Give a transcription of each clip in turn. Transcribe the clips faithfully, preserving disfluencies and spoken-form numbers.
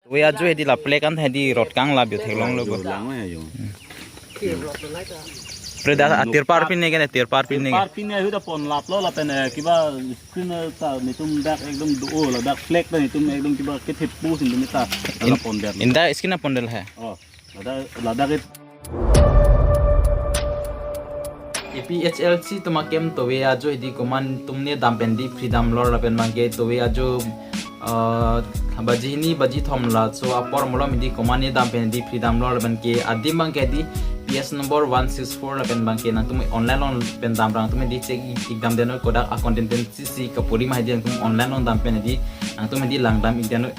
Towe ajo hedi la plek an hedi rot kanglap jo theklonglo bo. Lang ya jo. Pre dak atirpar pine ke, tirpar pine ke. Tirpar pine ahu ta ponlaplo lapen, eh, kiba screen, eh, ta netum dak ekdom do-o, ladak flag ta netum ekdom kiba kethe pu sin netum ta la pondet. Inda screen a pondet he. Oh, ladak, ladak it. A P H L C atum ahem towe ajo hedi komat atum ne dam pen di freedom lor lapen abangke towe ajo, ah, baji hini baji thom laso apor malom hedi komat ne dam pen di freedom lor lapen ke adim abangke di P S number one six four lapen abangke nangtum online along pen damra nangtum hedi check ik damdet non kodak a content pen sisi kapori ma hedi nangtum online along dam pen hedi nangtum hedi langdam ikdet non.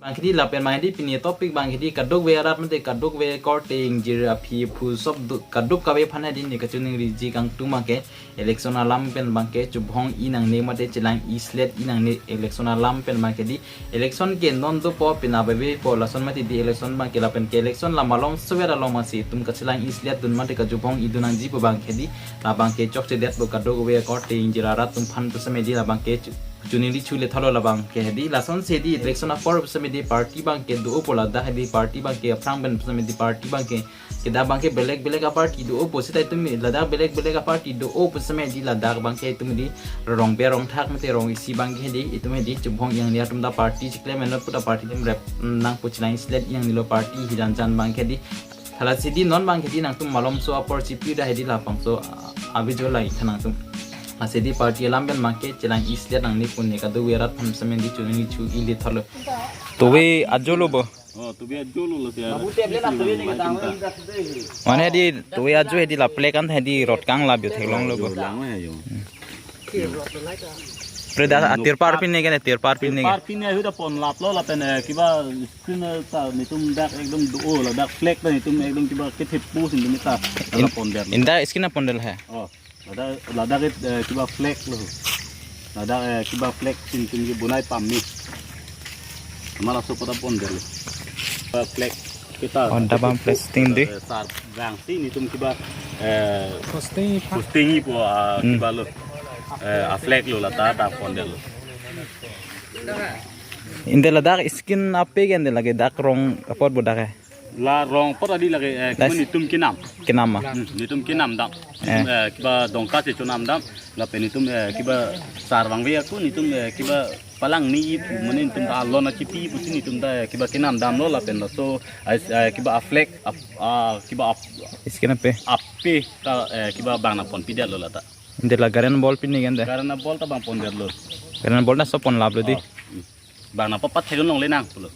Abangke di lapen abangke di pini topic abangke di kadokave arat mate kadokave korte ingjir aphi phu sob du-, kadokave aphan hedi ne kachiningriji kangtung abangke election alam pen abangke chubhong-i nangne mate chelang-i slet-i nangne election alam pen abangke di election ke non dopo pina bebe po lason mate di election abangke lapen ke election la malom sover along masi itum kachelang-i slet dun mate kachubhong-i dun nangji pu abangke di labangke chokchedetlo kadokave korte ingjir arat atum aphan pusitame di labangke chu-, chuningri chule thalo labangke hedi lasonsi di election apor pusitame di party abangke do-o pu ladak hedi party abangke aphrang pen pusitame di party abangke kedak abangke belek belek a party do-o pusitame itum ladak belek belek a party do-o pusitame di ladak abangke itum di rong be rong thak mate rong isi abangke hedi itum hedi chubhong-i nangne atum ta party chiklem enot puta party atum rep nang pu chelang-i slet-i nangnelo party hidan jan abangke di. Halasi di non abangke di nangtum malomso apor chipi ra hedi labangso, ah, abijo lai tha nangtum. Lasi di party alam pen abangke chelang-i slet nangne pu ne kadokave arat aphan pusitame di chuningri chu-ile thalo. Towe ajo lo bo. Oh, towe ajo lo lasi. Mane di towe ajo hedi la plek an hedi rot kanglap jo theklonglo bo. Lang ya jo. Pre dak atirpar pine ke, tirpar pine ke. Tirpar pine ahu ta ponlaplo lapen, eh, kiba screen, eh, ta netum dak ekdom do-o, ladak flag ta netum ekdom kiba kethe pu sin netum ta la pondet. Inda screen a pondet he. Oh, ladak, ladak it, eh, kiba flag lo. Ladak, eh, kiba flag sin netum ke bonai pame. Mala so pada pondet lo. Kiba flag kita. Oh, dabang flag sting di. Eh, sar bang si netum kiba, eh, posting, posting-i pu, ah, hmm, kiba lo. Eh, a flag lo lata ta pondet lo. Inde ladak screen ape ke inde lake dak rong apot bo dak he. La rong apot hedi lake, eh, kiba netum kenam. Kenam ma? Hmm, netum kenam dam. Eh. Netum, eh, kiba dongka si chonam dam. Lapen netum, eh, kiba sar vangve ako netum, eh, kiba palangni-i pu mane netum ta alon achipi pusi netum ta, eh, kiba kenam damlo lapen laso, eh, eh, kiba a flag ap-, ah, kiba ap-, screen ape. Ape ta, eh, kiba bang nangponpidetlo lata. Inde la garen bol pine ke inde. Garen bol ta bang pondetlo. Garen bol ta so ponlaplo di. Oh. Hmm. Bang nangpapathek longle nang pulo.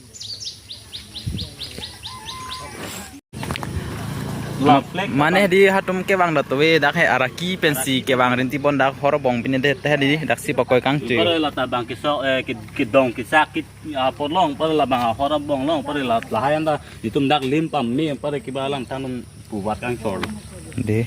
La flag mane di hatum kevang da towe dak he araki pensi kevang rinti pon dak hor bong pine de te di dak si pakoi kangchu. Pare lata bang keso, eh, ke, kedong kesak ke, ah, apor long pare labang hor bong long pare la, lahai an ta netum dak lim pame pare kiba alam thanum puvat kangchor. De.